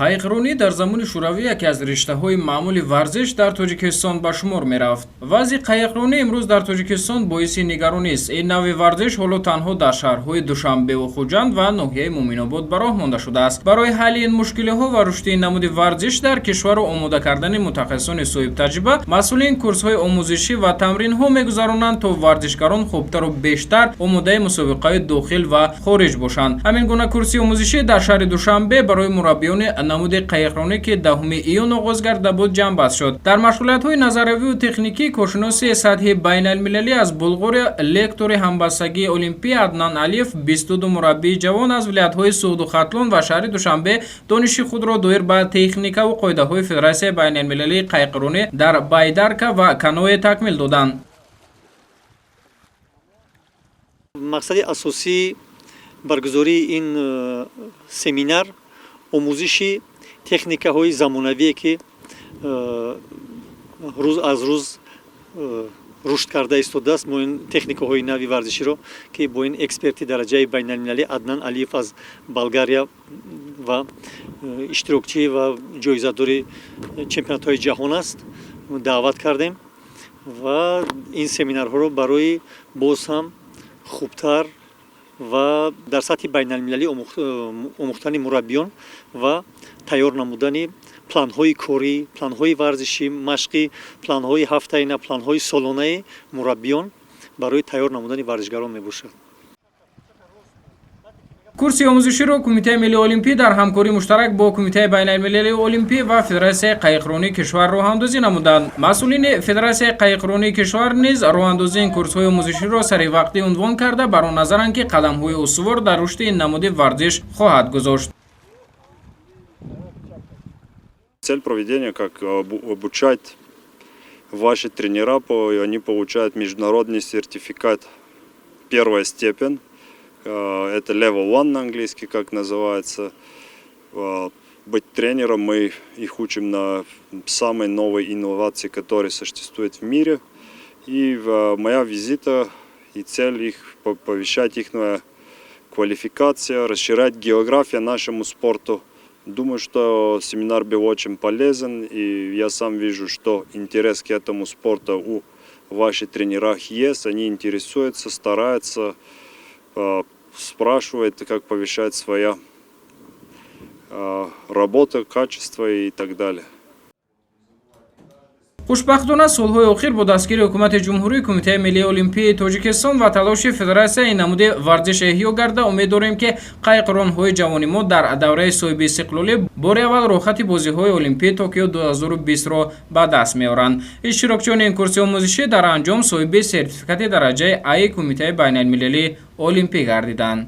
Қайиқронӣ дар замони Шӯравӣ яке аз риштаҳои маъмули варзиш дар Тоҷикистон ба шумор мерафт. Вазъи қайиқронӣ имрӯз дар Тоҷикистон боиси нигаронист. Ин навъи варзиш ҳоло танҳо дар шаҳрҳои Душанбеву Хуҷанд ва ноҳияи Муъминобод ба роҳ монда шудааст. Барои ҳалли ин мушкилиҳо ва рушди ин намуди варзиш дар кишвару омода кардани мутахассисони соҳибтаҷриба, масъулин курсҳои омӯзишӣ ва тамринҳо мегузаронанд, то варзишгарон хубтару бештар омодаи мусобиқаҳои дохил ва хориҷ бошанд. Ҳамин гуна курси омӯзишӣ дар шаҳри Душанбе барои мураббиёни намуди қайиқронӣ, ки 10 июн оғоз гардида буд, ҷамъбаст шуд. Дар машғулиятҳои назариявию техникӣ коршиноси сатҳи байналмилалӣ аз Булғория, лектори ҳамбастагии олимпӣ Аднан Алиев, 22 мураббии ҷавон аз вилоятҳои Суғду Хатлон ва шаҳри Душанбе дониши худро доир ба техникаву қоидаҳои Федератсияи байналмилалии қайиқронӣ дар байдарка ва каноэ такмил доданд. Мақсади асосии баргузории ин семинар омӯзиши техникаҳои замонавие, ки рӯз аз рӯз рушд карда истодааст. Мо ин техникаҳои нави варзиширо, ки бо ин эксперти дараҷаи байналмилалӣ Аднан Алиев аз Болгария ва иштирокчӣ ва ҷоизадори чемпионатҳои ҷаҳон аст, даъват кардем ва ин семинарҳоро барои боз ҳам хубтар ва дар сатҳи байналмилалӣ омӯхтани мураббиён ва тайёр намудани планҳои корӣ, планҳои варзишӣ, машқӣ, планҳои ҳафтаина, планҳои солонаи мураббиён барои тайёр намудани варзишгарон мебошад. Курси омӯзиширо Кумитаи миллии олимпӣ дар ҳамкории муштарак бо Кумитаи байналмилалии олимпӣ ва Федератсияи қайиқронии кишвар роҳандозӣ намуданд. Масъулини Федератсияи қайиқронии кишвар низ роҳандозии ин курсҳои омӯзиширо саривақтӣ унвон карда, бар он назаранд, ки қадамҳои устувор дар рушди ин намуди варзиш хоҳад гузошт. Цель проведения как обучать ваши тренера, они получают международный сертификат первая степень. Это level one на английский, как называется. Быть тренером, мы их учим на самые новые инновации, которые существуют в мире. И моя визита и цель их повышать их квалификация, расширять географию нашему спорту. Думаю, что семинар был очень полезен, и я сам вижу, что интерес к этому спорту у ваших тренерах есть, они интересуются, стараются, спрашивают, как повышать своя работа, качество и так далее. Хушбахтона, солҳои охир бо дастгири ҳукумати ҷумҳурӣ, Кумитаи миллии олимпии Тоҷикистон ва талоши федератсия ин намуди варзиш эҳё гарда. Умед дорем, ки қайиқронҳои ҷавони мо дар давраи соҳиби истиқлолӣ бори аввал роҳхати бозиҳои олимпии Токио 2020-ро ба даст меоранд. Иштирокчиёни ин курси омӯзишӣ дар анҷом соҳиби сертификати дараҷаи Аи Кумитаи байналмилалии олимпӣ гардиданд.